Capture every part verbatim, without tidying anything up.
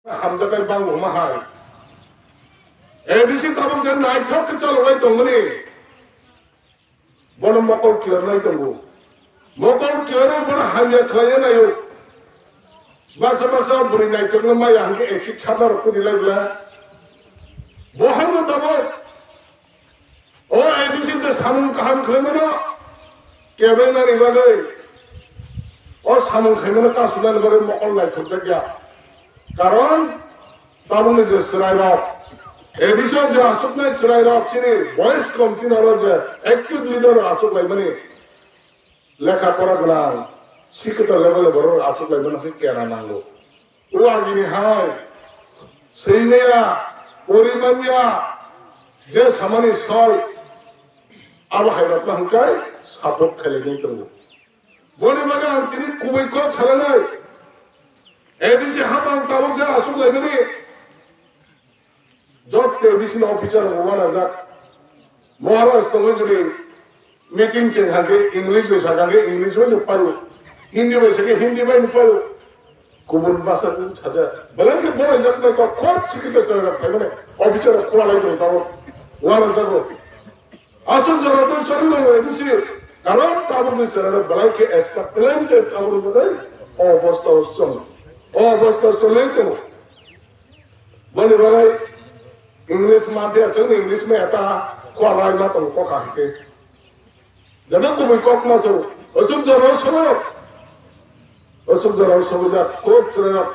Hamjaknai bangwngma hai. A D C tabuk je naithok khe chalogwi tongmani. Bono mokol kiyornai tongo. Mokol kiyorwi bono hamya khlaiya naio. Baksa baksa bwrwi naithokno maya hwnkhe exit sarna rok kudi lai bwla. Bo hano tabuk. O A D C je samung kaham khlaimano kebenani bagwi, o samung khaimano kasunani bagwi mokol naithokjakya. Karon tabukni je chwrairok, A D C o je achuknai chwrairok, chini boyes kom, chini oro je active leader rok achuklaimani, lekha pora gwnang, sikito level ni borok rok achuklaimano khe kena nango. O agini hai swimaya, porimanya, je samani sol, abo hai rokno hwnkhe support khailai tongo. Boni bagwi ang tini kubui kok salanai. A D C hapang tabuk je achuk laimani. Jot A D C ni officer rok uanajak. Maharaj tongwi jodi meeting cheng hwnkhe English bai sakha hwnkhe English bai no paio. Hindi bai sakhe Hindi bai no paio. Kubun basa chwng saja. Belai khe boraijak nai kok khop sikito chwng rok phaimani. Officer rok khwlai tong tabo. Uanajago. Aswk jora twi choli tongo A D C, karon tabukni chwrairok belai khe extra talented aboni bagwi o obostha o chwng, o obostha o choli tongo. Boni bagwi English manthya, chwngno English ma eta khwlai ma tongo kok hai khe. Jeba kubui kok ma chwng, aswk jora o choli. Aswk jora o sogwijak kok chwrairok.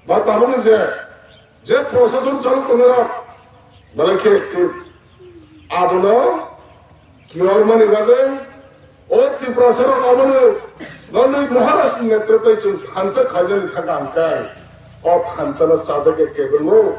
Ba tabukni je, je prosason chalo tongnai rok, belai khe active. Abono kiyormani bagwi o Tiprasa rok abono nonwi Maharaj ni netritwtwi chwng thansa khaijani thangkha hwnkhe, o thansano chajak khe kebengno